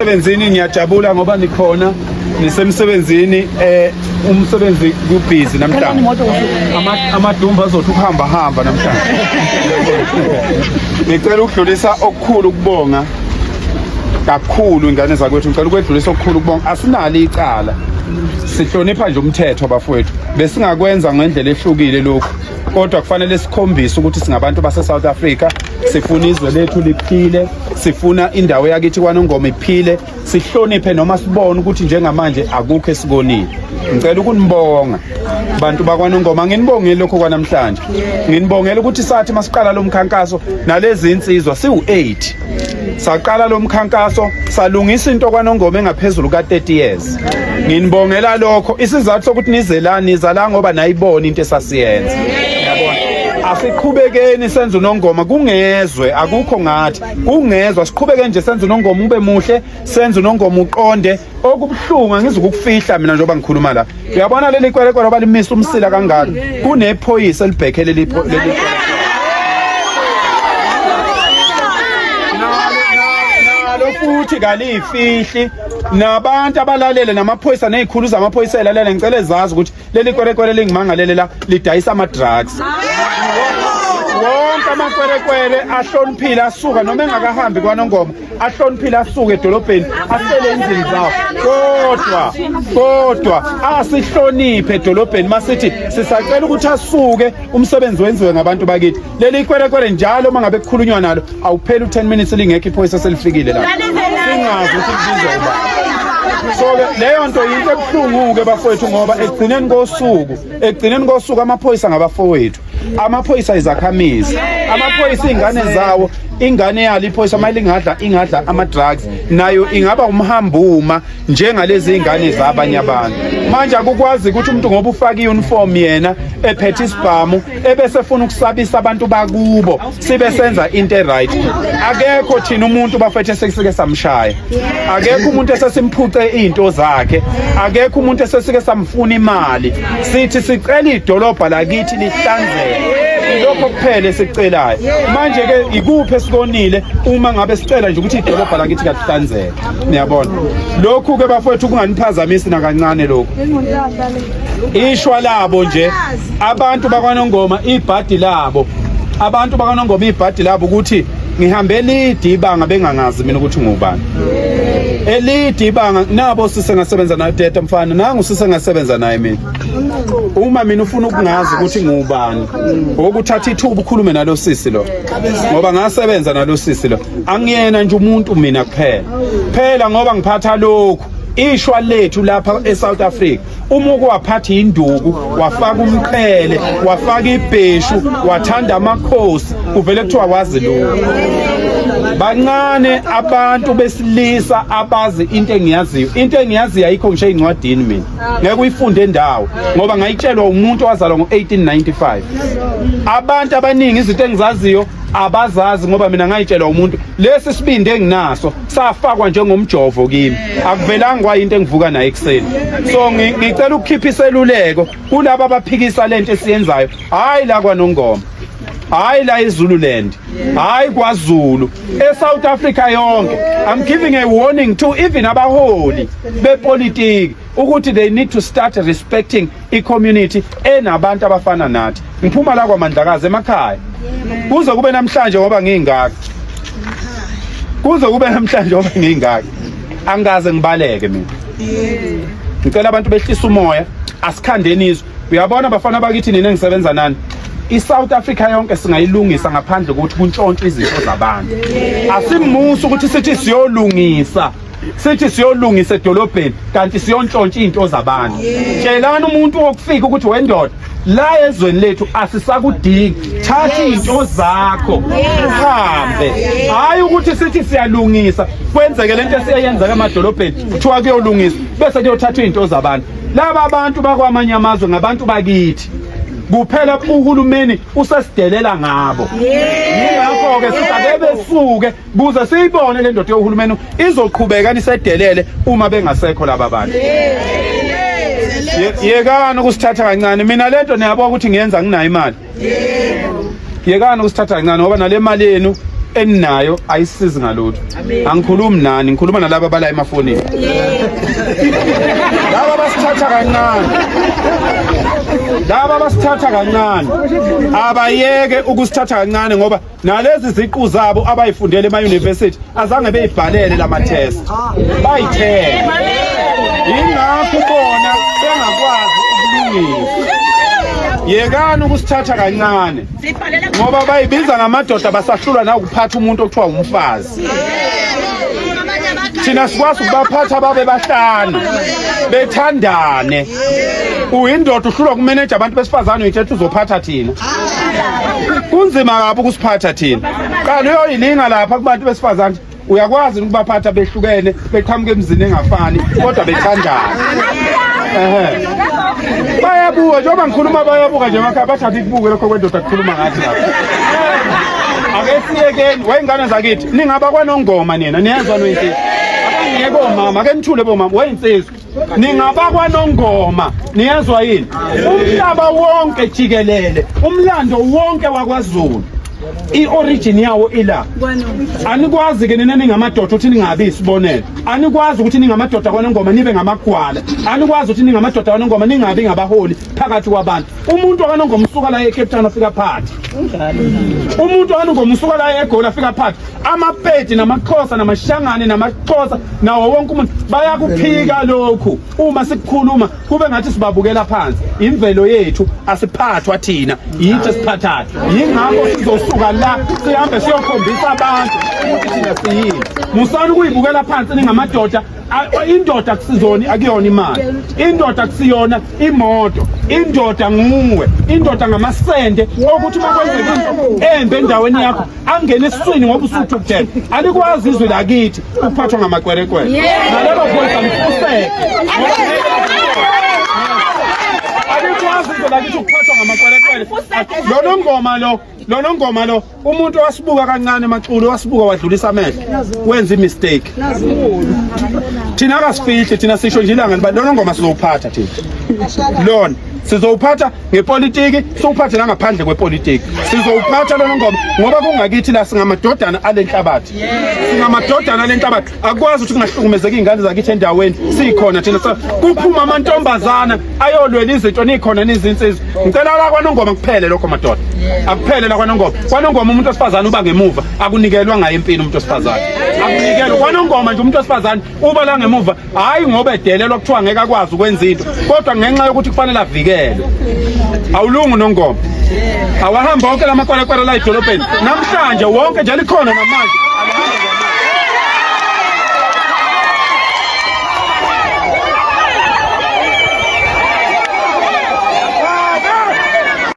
Emsebenzini ngiyajabula ngoba nikhona nisemsebenzini umsebenzi kubhizi namhlanje. Amadumba azothi ukuhamba hamba namhlanje. Ngicela ukudlulisa okukhulu ukubonga kakhulu ingane zakwethu, ngicela ukwedlulisa okukhulu ukubonga. Asinalo icala, sihlonipha nje umthetho bafowethu. Besingakwenza ngendlela ehlukile lokhu, kodwa kufanele sikhombise ukuthi singabantu base South Africa, sifuna izwe lethu liphile, sifuna indawo yakithi kwaNongoma iphile, sihloniphe noma sibone ukuthi njengamanje akukho esikonile. Ngicela ukunibonga bantu bakwaNongoma, nginibongile lokho kwanamhlanje. Nginibongela ukuthi sathi masiqala lo mkhankaso nalezi insizwa siwu-8 saqala lo mkhankaso salungisa into kwaNongoma engaphezulu ka-30 years. Nginibongela lokho. Isizathu sokuthi nize la, niza la ngoba nayibona into esasiyenza. Yabona, asiqhubekeni senze uNongoma kungezwe, akukho ngathi kungezwa. Siqhubeke nje senze uNongoma ube muhle, senze uNongoma uqonde. Okubuhlungu angizukukufihla mina njengoba ngikhuluma la, uyabona leli kwerekwere abalimisa umsila kangaka, kunephoyisa elibhekhe leli leli nalo futhi kalifihli nabantu abalalele namaphoyisa nezikhulu zamaphoyisa elalele. Ngicela ezazi ukuthi leli kwerekwere lingimangalele la lidayisa ama-drugs. Wonke amakwerekwere ahloniphile asuka noma engakahambi kwaNongoma, ahloniphile asuke edolobheni asele endlini zawo, kodwa asihloniphe edolobheni. Masithi sisacela ukuthi asuke, umsebenzi wenziwe ngabantu bakithi. Leli kwerekwere njalo uma ngabe kukhulunywa nalo awupheli u-10 minutes lingekho iphoyisa selifikile la, singazi ukuthi kubizwa ubani. So-ke leyo nto yinto ebuhlungu-ke bafowethu, ngoba ekugcineni kosuku amaphoyisa ngabafowethu, amaphoyisa izakhamizi, amaphoyisa iy'ngane zawo. Ingane yalo iphoyisa uma lingadla ingadla ama-drugs nayo ingaba umhambuma njengalezi iy'ngane zabanye abantu. Manje akukwazi ukuthi umuntu ngoba ufake i-uniform yena ephethe isibhamu ebese efuna ukusabisa abantu bakubo sibe senza into e-right. Akekho thina umuntu bafethu esesike samshaya, akekho umuntu esesimphuce iy'nto zakhe, akekho umuntu esesike samfuna imali. Sithi sicela idolobha lakithi lihlanzeke, ilokho kuphela esikucelayo. Manje-ke ikuphi esikonile uma ngabe sicela nje ukuthi idolobha lakithi kalihlanzeke? Niyabona lokhu-ke bafowethu kunganiphazamisi nakancane lokhu. Ishwa labo nje abantu bakwaNongoma, ibhadi labo abantu bakwaNongoma, ibhadi labo ukuthi ngihambe elide ibanga bengangazi mina ukuthi ngubani. Elide ibanga nabo sise ngasebenza naye teta mfana nangu sise ngasebenza naye mina. Uma mina ufuna ukungazi ukuthi ngubani, ukuthatha ithuba ukhulume nalo sisi lo, ngoba ngasebenza nalo sisi lo. Angiyena nje umuntu mina kuphela phela ngoba ngiphatha lokhu ishwa lethu lapha eSouth Africa. Uma ukwaphatha induku, wafaka umqhele, wafaka ibheshu, wathanda amakhosi, kuvele kuthiwa wazi lokhu. Bancane abantu besilisa abazi into engiyaziyo. Into engiyaziyo ayikho ngisho ey'ncwadini, mina ngeke uyifunde endawo ngoba ngayitshelwa umuntu owazalwa ngo-1895. Abantu abaningi izinto engizaziyo abazazi ngoba mina ngayitshelwa umuntu. Lesi sibindi enginaso safakwa njengomjovo kimi, akuvelanga kwayinto engivuka nayo ekuseni. So ngicela ukukhipha iseluleko kulabo abaphikisa lento esiyenzayo, hayi la kwaNongoma, hayi la eZululand, hayi kwaZulu, eSouth Africa yonke. I'm giving a warning to even abaholi bepolitiki ukuthi they need to start respecting i-community enabantu abafana nathi. Ngiphuma la kwaMandlakazi emakhaya, kuze kube namhlanje ngoba ngingaka, kuze kube namhlanje ngoba ngingaka, angikaze ngibaleke mina. Ngicela abantu behlisa umoya, asikhandeni izwe. Uyabona bafana bakithi, nina engisebenza nani, iSouth Africa yonke singayilungisa ngaphandle kokuthi kuntshontshwe izinto zabantu. Asimusa ukuthi sithi siyolungisa edolobheni kanti siyontshontsha izinto zabantu. Tshelani umuntu wokufika ukuthi wendoda la ezweni lethu asisakudingi, thatha izinto zakho uhambe. Hayi ukuthi sithi siyalungisa kwenzeke lento esiyenzeka emadolobheni, kuthiwa kuyolungiswa bese kuyothathwa izinto zabantu. Laba abantu bakwamanye amazwe ngabantu bakithi kuphela, uhulumeni usesidelela ngabo. Yingakho-ke sithi ake besuke kuze siyibone le ndoda yohulumeni izoqhubeka nisedelele uma bengasekho laba bantu. Yekani ukusithatha kancane. Mina lento niyabona ukuthi ngiyenza nginayo imali. Yekani ukusithatha kancane ngoba nale mali yenu. Eninayo ayisizi ngalutho. Angikhulumi nani, ngikhuluma nalaba abala emafonini. Laba basithatha kancane. Laba basithatha kancane. Abayeke ukusithatha kancane ngoba nalezi ziqu zabo abayifundele ema university azange beyibhalele lama test. Bayithele. Ingakho bona bengakwazi ukulungisa. Yekani ukusithatha kancane. Ngoba bayibiza ngamadoda basahlulwa nawukuphatha umuntu okuthiwa umfazi. Thina sikwazi ukubaphatha babe bahlanu bethandane. Uyindoda uhlulwa kumeneja abantu besifazane uyithetha uzophatha thina. Kunzima kabi ukusiphatha thina. Qala uyoyilinga lapha kubantu besifazane uyakwazi ukubaphatha behlukene beqhamuka emzini engafani kodwa bethandana. Ehe. Bayabuka njengoba ngikhuluma bayabuka nje emakhaya bathatha ikubuke lokho kwendoda kukhuluma ngathi lapha. Ake siyekeni wayingane zakithi ningaba kwanongoma nina niyezwa noyinsizwa. Abangeke omama ake nithule bomama wayinsizwa. Ningaba kwanongoma niyezwa yini? Umhlaba wonke jikelele umlando wonke wakwaZulu i-origin yawo ila. Anikwazi ke nina ningamadoda ukuthi ningabi isibonelo. Anikwazi ukuthi ningamadoda kwanongoma nibe ngamagwala. Anikwazi ukuthi ningamadoda kwanongoma ningabi ngabaholi phakathi kwabantu. Umuntu wakwanongoma usuka la eCape Town afika phathi. Umuntu wakwanongoma usuka la eGoli afika phathi. Amapedi namaXhosa namashangane namaXhosa nawo wonke umuntu bayakuphika lokhu. Uma sikukhuluma kube ngathi sibabukela phansi. Imvelo yethu asiphathwa thina, yithi esiphathayo. Yingakho sizosuka la sihambe siyokhombisa abantu ukuthi thina siyini. Musani ukuyibukela phansi ningamadoda. Indoda kusizona akuyona imali. Indoda kusiyona imoto. Indoda nguwe. Indoda ngamasende okuthi uma kwenzeka into embi endaweni yakho angene esiswini ngoba usuthukuthele. Alikwazi izwi lakithi ukuphathwa ngamakwerekwere. Nalelo phoyisa lifuseke. Alikwazi izwi lakithi ukuphathwa ngamakwerekwere. Lo nongoma lo, lo nongoma lo umuntu owasibuka kancane emaxulu wasibuka wadlulisa amehlo wenza imistake. Thina akasifihli thina sisho nje ilanga liba lona ngoma sizowuphatha thina. Lona sizowuphatha ngepolitiki siwuphathe nangaphandle kwepolitiki. Sizowuphatha lona ngoma ngoba kungakithi la singamadodana alenhlabathi. Singamadodana alenhlabathi. Akwazi ukuthi kungahlukumezeka izingane zakithi endaweni sikhona thina kuphuma amantombazana ayolwela izinto nikhona nizinsizwa. Ngicela la kwanongoma kuphele lokho madoda. Akuphele la kwanongoma. Kwanongoma umuntu osifazane uba ngemuva akunikelwa ngaye empini umuntu osifazane. Akunikelwa kwanongoma nje umuntu osifazane uba la ngemuva hayi ngoba edelelwa kuthiwa ngeke akwazi ukwenza into kodwa ngenxa yokuthi kufanele avikelwe. Awulungu nongoma. Awahamba wonke lamakwerekwere la edolobheni. Namhlanje wonke nje likhona namanje.